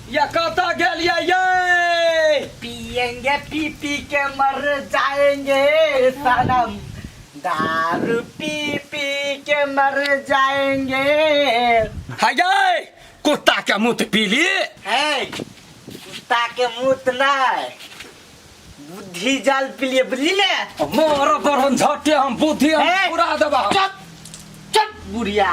या कतऽ गेलियै यै? पियेंगे पी पी के मर जाएंगे सनम, दारू पी पी के मर जाएंगे। है यै, कुत्ता के मुँह पीली। है कुत्ता के मुँह नहीं, बुद्धि जल पिलिए, बुझली ने? मोर बरन झटे हम बुद्धि हम हे! पूरा देबा। चुप चुप बुढ़िया,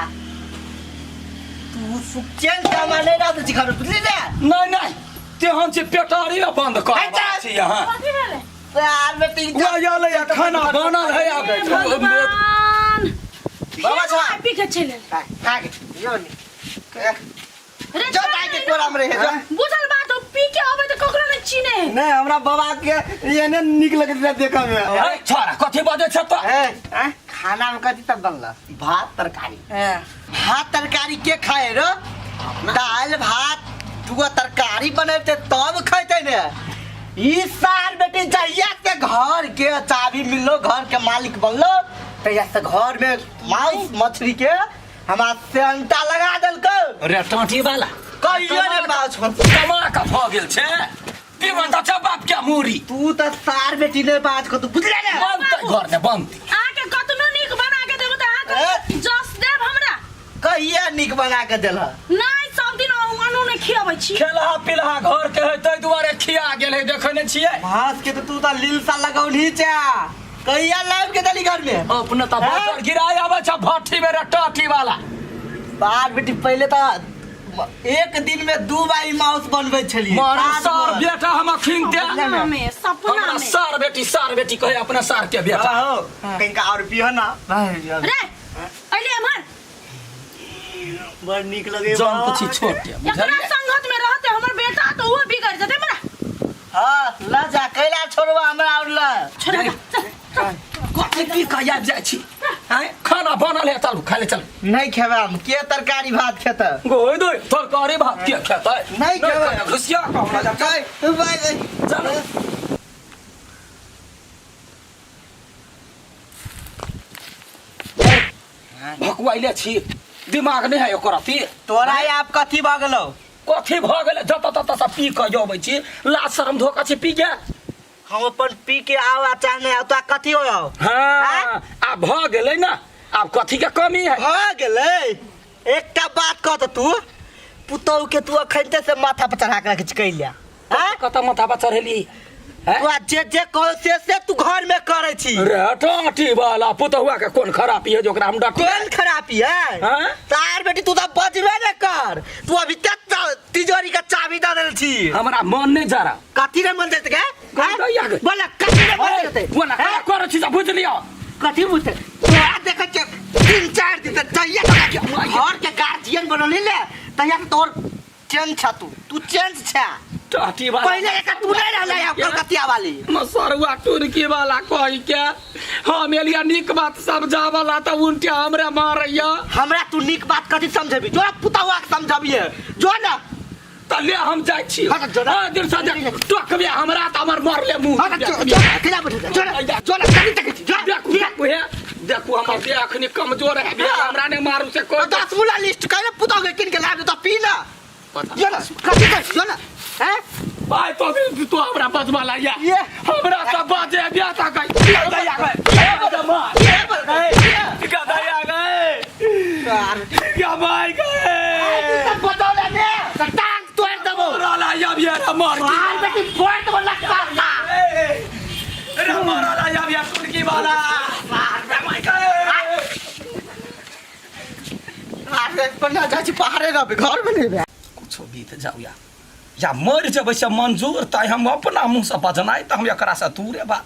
तू सुखचैन कमाने ना तो घर, बुझली ने? नहीं नहीं, तेहन छै पेटारी ने बंद कर हे, चल। छी यहाँ। कथी भेलै? साल में तीन वह या ले या खाना बनल है आब। हे भगवान! बाबा छा। पी के चलि एलै। खा के यो नी। रे जो दाई के कोरा में रहे जो। बुझल बात हो, पी के अबै तऽ ककरो नहि चिन्है है। नहीं, हमरा बाबा के ये ने निक लगैत रहे देखऽ में। है छोरा, कथी बजै छ तो? ए, आँय, खाना में कथी सब बनल? भात तरकारी। भात तरकारी के खाए रो? दाल भात दूगो तरकारी बनेते तब खैते ने। ई सार बेटी जहिया से घर के चाबी मिललो, घर के मालिक बनलो, तहिया से घर में मांस मछली के हमरा सेंटा लगा देलको। रे टाँटी वाला, कहियो ने मांस कमा के भऽ गेल छै, पीबन तऽ छै बाप के मूरी। तू तऽ सार बेटी ने बाज को तू, बुझले ने? बनतै घर ने बनतै। अहाँके कतनो नीक बना के देबो तऽ अहाँके जस देब हमरा? कहिया नीक बना के देलह? नहि, सब दिन अनू नहि खियाबै छी। खेलहा पिलहा घर के है, ताहि दुआरे खिया गेल है, देखै नहि छियै? मांस के तऽ तू तऽ लीलसा लगौलही चा, कहिया लाइव के देली घर में? अपने तऽ हैं? बजर गिराय आबै छै भट्ठी में रे टाटी वाला। बार बेटी, पहिले तऽ एक दिन में दू बारी माउस बनबै छलियै। मारू रात सार भर। बेटा हम अखिन ते सपना में, सपना हमरा में। सार बेटी सार बेटी कहे अपना सार के बेटा। हो कहीं का और पियो ना। रे अइले एम्हर। बड़ नीक लगे। जान तऽ छी छोट के, एकरा बुझलियै? संगत में रहते हमर बेटा तऽ ओहो बिगड़ जेतै हमरा। हाँ, ल जा, कैला छोड़बा हमरा और ल। छोड़ हटा, चल। कथी पी कऽ आबि जाइ छी? आँय, खाना बनल है, चलू खाय ले चलू। नहीं खेबै हम, के तरकारी भात खेतै? गोय दो तरकारी भात के खेतै? नहीं खेबै। खेबै, घुसिया कऽ हमरा जा। चल, बाय बाय। चलू। भकुआइले छी, दिमाग नहीं है ओकर अथी। तोरा आब कथी भऽ गेलौ? कथी भऽ गेलै? जतऽ ततऽ से पी कऽ अबै छी, लाज शरम धोखा छी पी के। हम अपन पी के आउ आ चाहे नहीं आउ, तोरा कथी हो? हाँ, आब भऽ गेलै ने, आब कथी के कमी है? भऽ गेलै। एकटा बात कह तऽ, तू पुतहु के तू अखनते से माथा पर चढ़ा के रखै छी कैला? आँय? कतऽ माथा पर चढ़ेली? हैं? तू आ जे जे कहो से से तू घर में करै छी। रे टाटी वाला, पुतहुआ के कोन खराबी है जो ओकरा हम डटबै? कोन खराबी है? हाँ? तार बेटी, तू तऽ बजबे ने कर, तू अभी तक तिजोरी के चाबी दऽ देल छी। हमरा मन नहीं जा रहा। कथी रे मन देते के? कथी दैया गे? बोला, कथी रे मन देते? बोला, हैं? करै छी से बुझि लिअ। कथी बुझते? तोरा देखै छियै 3-4 दिन तक, जहिया तोरा घर के गार्जियन बनौली ले तहिया से तोर चेंज छ, तू तू चेंज छ। टाटी वाला, पहिले एक तू नहीं रहले अब कलकतिया वाली। मसरुआ टुरकी वाला कहि के हम एलिया नीक बात समझावला तऽ उल्टे हमरा मारैया। हमरा तू नीक बात कथी समझेबी? जो पुतहुआ के समझबिए जो ना। तऽ ले, हम जाइ छी। हाँ, तऽ जो ना। हाँ, दिल से देख, टोकबे हमरा तऽ हमर मरले मुँह। हाँ, तऽ जो, जो, अकेला बैठल जो ना, जो ना, कथी देखै छी? जो। देखू देखू, हे देखू, हमर देह अखनी कमजोर है भेल, हमरा नहि मारू से कोइ। 10 मुला लिस्ट कहे पुतहु के किन के लाब तऽ पी ना। पता। जो ना, कथी कहै छी? जो ना, हैं? भाई तो भी तो हमरा बजवा लागिया। ये। हमरा सब बजे बिया ता गई गदया गए गदया गए क्या भाई गए। सब बतौले ने तऽ टांग तोड़ि देबो। मरला या बिया रे मर मार बेटी, फोड़ देबो लक्का। रे मरला या बिया टुटकी वाला रे माय गए। अरे पन्ना जाइ छी, पहाड़े रहबै, घर मे नहि रहबै। कुछो बीत जाऊ या मरि जेबै से मंजूर, तैं हम अपना मुँहसँ बजनाइ तऽ हम एकरासँ दूरे बात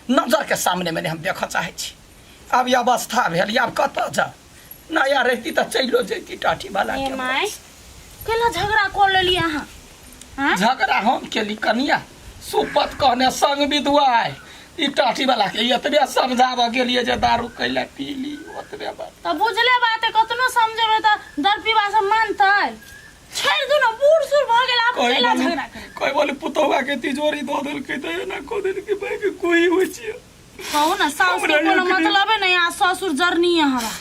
नजरके सामनेमे नहि हम देखऽ चाहै छी। आब ई अवस्था भेल, आब कतऽ जाउ? नया रहिती तऽ चलियो जैती टाटी वाला ए के। माय, केला झगड़ा कऽ लेली अहाँ? हाँ? झगड़ा हम केली कनिया? सुपत कहने संग विधुआय ई टाटी वाला के एतबे समझाबऽ गेलियै जे दारू कैला पीली, ओतबे बात। तऽ बुझले बात है, कतनो समझेबै तऽ दर पीबा से मानतै? छोड़ि दू ने, बूढ़ सूढ़ भऽ गेल, आब कोई कैला बोली झगड़ा करै? कोई बोली पुतहुआ के तिजोरी दऽ देलकै तऽ एना कऽ देलकै, भाई के कोई होइ छै। कहू ने, साउस के हमरा कोनो एखने- मतलबे नहीं आ ससुर जरनी है हमरा।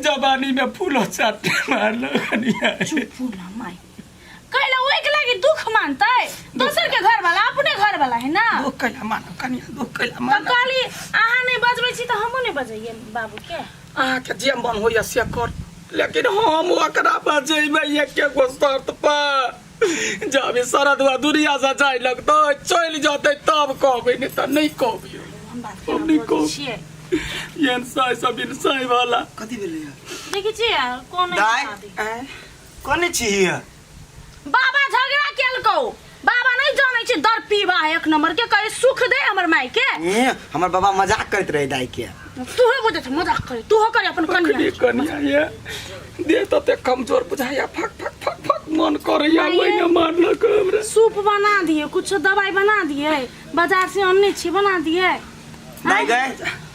जवानी में फूलो चाटे मारल कनिया। चुप ना माय, कैला ओइके लागि दुख चाही ना। दुख कैला मानब कनिया, दुख कैला तऽ मानब। कहली अहाँ नहि बजबै छी तऽ हमहूँ नहि बजैयै बाबूके। अहाँके जे मन होइए से कर, लेकिन हम ओकरा बजेबै एके गो शर्त पर, जब ई शरदुआ दुनिया से जाय लगतै, चलि जेतै तब कहबै, नहि तऽ नहि कहबै। हम बात हम केना नहि बजै कहब। छियै? एहन साय सब बिन साय वाला। कथी भेलै? देखै छियै कोन दाइ। शादी। कोने छी? बाबा झगड़ा केलकौ। बाबा नहीं जानै छै दर पीबा है एक नंबर के, कहे सुख दे हमर माय के। ए, हमर बाबा मजाक करैत रहे दाई के। तूहे बुझै छ मजाक करे, तूहो करे अपन कनिया। कनिया कनिया ये देह तते कमजोर बुझाइया, फक फक फक फक मन करैया। माये। ओहिने मारलक हमरा। सूप बना दिए, कुछ दवाई बना दिए, बाजार से अनने छी, बना दिए। दाई गए,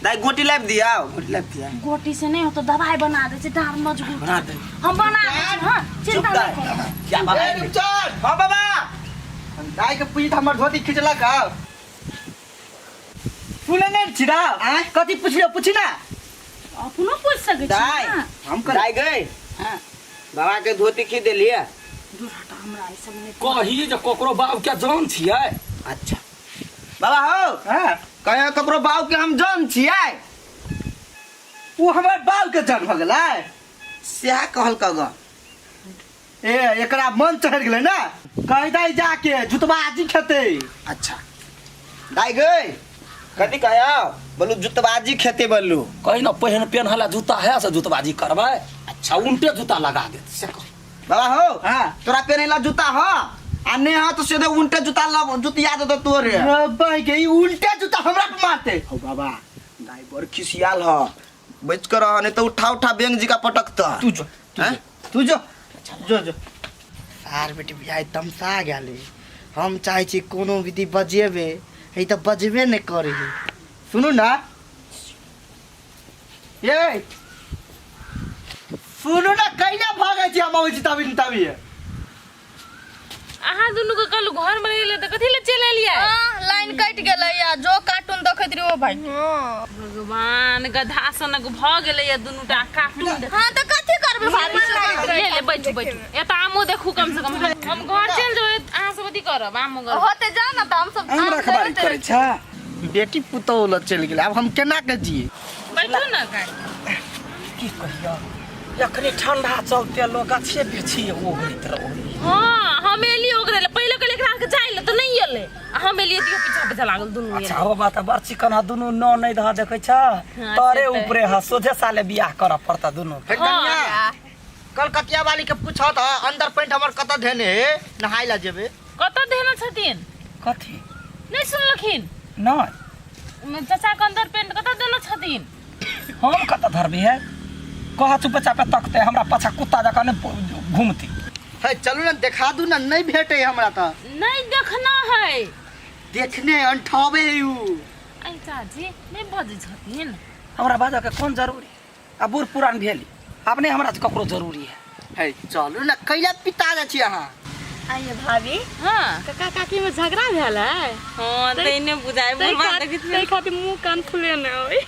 दाई गोटी लाइब दिया, गोटी लाइब दिया। गोटी से नहीं हो तो दवाई बना दे छै, डार मजबूत बना दे। हम बना दे छी, हां चिंता नहीं करो। क्या बाबा? ए, रुपचन! हाँ बाबा। दाई के पूछी हमर धोती खिंचलक हौ। सुने नहीं छी ना? आँय? कथी पुछलियो पूछी ना। अपनो पूछ सकै छी दाई ना। हम कर दाई गए, बाबा के धोती खींच देलिए। दूर हटा, हमरा ई सब नहीं। कही जे ककरो बाप के जान छियै। अच्छा बाबा हो। हाँ। कहे ककरो बाप के हम जान छियै। उ हमर बाप के जान भ गेलै। सएह कहल कग। ए एकरा मन चढ़ गेलै ना, कहि दाई जाके जुतबाजी खेतै। अच्छा दाई गए, कथी कहया बोलू? जुतबाजी खेते बोलू। कही ना पहिन पेन्हला जूता है से जूतबाजी करबै। अच्छा उल्टे जूता लगा देत से कह। बाबा हो। हाँ। तोरा पेन्हला जूता हो आ ने हो तो सीधे उल्टे जूता लब जुतिया देतो तोरे। रब्बा के ई उल्टा जूता हमरा पे मारते। हो बाबा, दाई बड़ खिसियाल ह, बच कर रह, नहीं तो उठा उठा बैंक जी का पटकता। तू जो तू हैं? जो, तू जो जो जो सार बेटी बियाह तमसा गेलै। हम चाहै छी कोनो विधि बजेबै, है तऽ बजबे नहि करै है। सुनू ना, ये सुनू ना, कैला भागै छी हम अबै छी तभी न तभी। अहाँ दुनू के कल घर में रहिले तऽ कथी ले चलि एलियै? हाँ, लाइन कटि गेलै आ जो कार्टून देखैत रही ओ भाई। भगवान, गधा सनक भऽ गेलै या दुनू टा कार्टून देख। हाँ तऽ कथी करबै भाभी? ले ले, बैठू बैठू, एतऽ आमो देखू। कम से कम हम घर चलि जेबै, अहाँ सब अथी करब आमो घर। होते जा ना तऽ हम सब आम रखबारी करै छै। बेटी पुतोह लग चलि गेलै, आब हम केना के जियै? बैठू ने काकी। की कहियो, एखनी ठंडा चलते लोग गाछे बिछी ओगरैत रहो। हाँ, हम एलियै ओकरे ले पहिले, कहलियै एकरा आरके जाय ले तऽ नहि एलै, आ हम एलियै तऽ इहो पीछा पीछा लागल दुनू। अच्छा एलै। हो बात बड़ चिकन ह दुनू न नहि दह देखै छ। हाँ, तोरे से तऽ। ऊपरे ह, सोझे साले बियाह करऽ पड़ता दुनू के। हे कन्या, कलकतिया वाली के पूछत ह अंदर पैंट हमर कतऽ धेने हे, नहाय ला जेबै। कतऽ देने छथिन? कथी? नहि सुनलखिन? नहि। चाचा के अंदर पेंट कतऽ देने छथिन? हम कतऽ धरबी है? कह चुपचाप तकते हमरा पाछा कुत्ता जकाँ नहि घूमती। हे चलू ने देखा दू ने, नहि भेटे हमरा तऽ। नहीं देखना है। देखने अंठावे है उ। ऐ चाची, नहि बजै छथिन। हमरा बाजऽ के कोन जरूरी? आ बूढ़ पुरान भेली, आब नहि हमरा ककरो जरूरी है। हे चलू ने, कैला पिता जाइ छी अहाँ? आइए भाभी। हाँ। काका काकी में झगड़ा भेल है। हाँ, तैने बुझाइ बुढ़बा देखैत। ताहि खातिर मुंह कान फुले ने होय।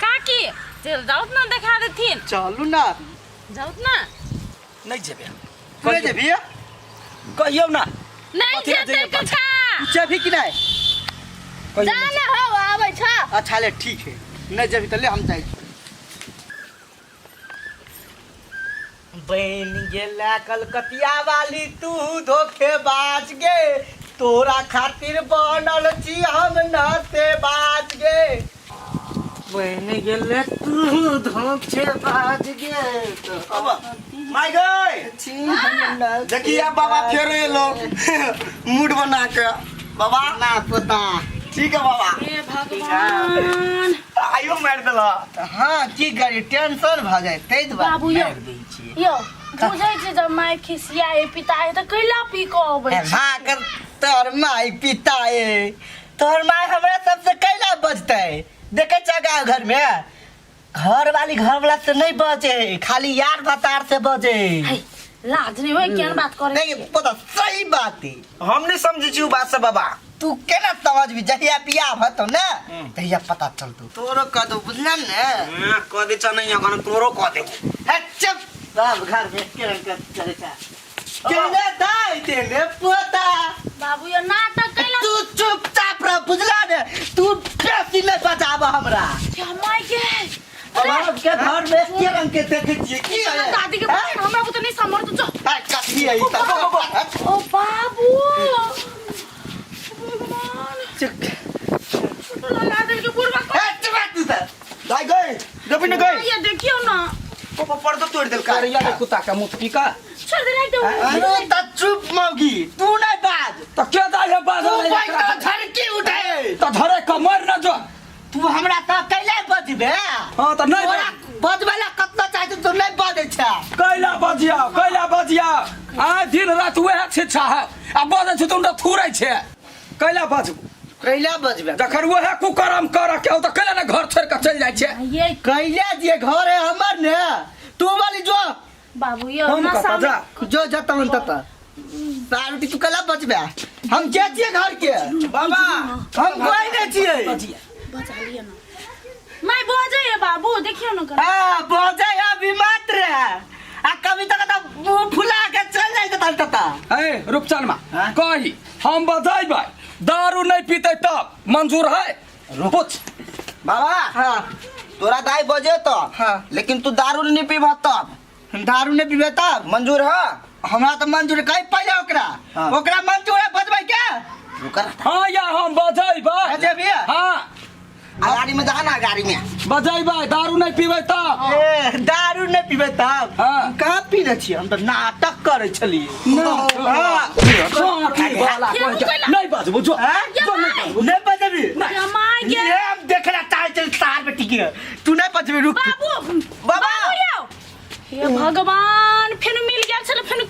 काकी चल जाउत ना, देखा देथिन। चलू ना। जाउत ना। नहि जेबै हम। तू नहि जेबही? कहियौ ना। नहीं कथी लए जेतै जइयै? काका। तू जेबही कि नहि? कहियौ जा नहि। ना हौ, आबै छ। अच्छा ले ठीक है, नहि जेबही तऽ ले हम जाइ छी। बन गेला कलकतिया वाली तू धोखेबाज गे, तोरा खातिर बनल छी हम नशेबाज गे। बन गेले तू धोखेबाज गे, बाबा माय गए, छी हम नशेबाज। देखिए बाबा फेर एलो मूड बना के बाबा। ना पोता। ठीक है बाबा। हे भगवान, आइयो मारि देला। हाँ की करी, टेंशन भऽ जाय ताहि दुआरे बाबू यौ। मारि दै छियै। यौ बुझै छी जब माय खिसियाए पिताए तऽ कैला पी कऽ अबै छी? भाग तोहर माय पिता ए, तोहर माय हमरा सबसे कैला बजतै? देखै छ गाँव घर में घर वाली घर वाला से नहीं बचे, खाली यार भतार से बचे। है, लाज नहीं होय केहन बात करै नहीं छियै? पता सही बात है। हम नहीं समझै छी उ बात से बाबा। तू केना समझबी? जहिया बियाह होतो ने तहिया पता चलतो। तोरो कह दो, बुझल ने? हाँ, कह दे नहीं अखन तोरो कह देबो। हे चुप, बाप घर में के रंग के चले जा, केने दाई तेने पोता। बाबू यो नाटक कैला के देखै छियै की है दादी के बात हमरा बुते नहीं समर्थ जो आ, कथी है ई तऽ? ओ बाबू भगवान छोटू लगा देल के बुढ़वा को ए, चुप रह तू तऽ। दाइ गई जबी न गई ये देखियो ना पापा पर्दो तोड़ देलका अरे यार कुत्ता के मुँह पीका छोड़ दे राख दे तू तऽ चुप मौगी तू नहीं बाज तो के दाइ है तू बाजल बैठ कऽ झरकी उठे तो धरे कमर न जो तू हमरा तऽ कैले बजबे हाँ तो नहीं तोरा बजबै ला कतना चाहै तू नहीं बजै छै कैला बजिया कैला बजिया आ दिन रात वएह छिच्छा है आ बजै छै तुम तऽ थूरै छै कैला बजबू कैला बजबे जखन वएह कुकरम कर के तऽ कैला ने घर छोड़ि कऽ चलि जाइ छै ये कैला जे घर है हमर ने तू वाली जो बाबू ये हम नशा कतऽ में जा जो जतऽ मन ततऽ दारू तू कैला बजबे हम के छियै घर के बाबा हम कोई नहीं छियै बचा लिया ना मैं बजे है बाबू देखियो ना कर हाँ बजै अभी मात्र है आ कभी तक तऽ मुंह फुला के चल जाइ ततऽ ततऽ ए रूपचनमा कही हम बजेबै दारू नहीं पीते तब मंजूर है पूछ बाबा हाँ तोरा दाई बजे तो हाँ। लेकिन तू दारू नहीं पीबह तब दारू नहीं पीबे तब मंजूर है हमरा तऽ मंजूर कहि पहिले ओकरा हाँ। ओकरा मंजूर है बजबै के रुकर हाँ या हम बजेबै बजेबी? हाँ आ गाड़ी में जा ना गाड़ी में बजेबै दारू नहीं पीबै तब ए दारू नहीं पीबे तब हाँ। कहाँ पीने छियै हम तऽ नाटक करै छलियै हाँ। झाँकी वाला कहै छै, नहीं बजबू जो हाँ? जो नहीं बजबू नहीं बजबी ये माय के ये हम देखला चाहे छली तार बेटी के तू नहीं बजबी रुक बाबू बाबा! बाबू यो हे भगवान फेन मिल गेल छल फेन